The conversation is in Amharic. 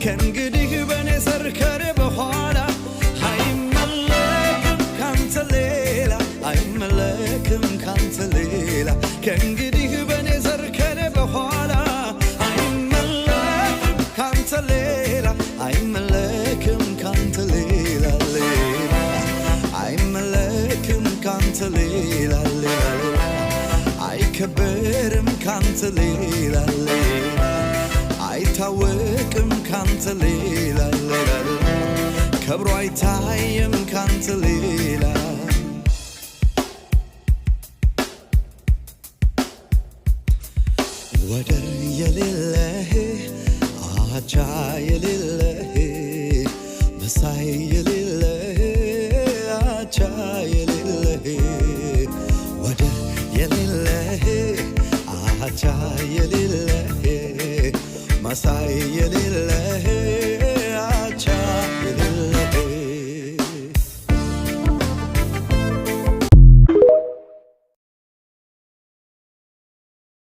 ከእንግዲህ በኔ ዘር ከኔ በኋላ አይመለክም ካንተ ሌላ፣ አይመለክም ካንተ ሌላ። ከእንግዲህ በኔ ዘር ከኔ በኋላ አይመለክም ካንተ ሌላ፣ አይመለክም ካንተ ሌላ ሌላ፣ አይመለክም ካንተ ሌላ ሌላ ሌላ፣ አይከበርም ካንተ ሌላ ሌላ፣ አይታወቅም ካንተ ሌላ ሌላ ሌላ፣ ከብሮ አይታየም ካንተ ሌላ። ወደር የሌለህ፣ አቻ የሌለህ፣ መሳይ የሌለህ፣ አቻ የሌለህ፣ ወደር የሌለህ፣ አቻ የሌለህ፣ መሳይ የሌለህ።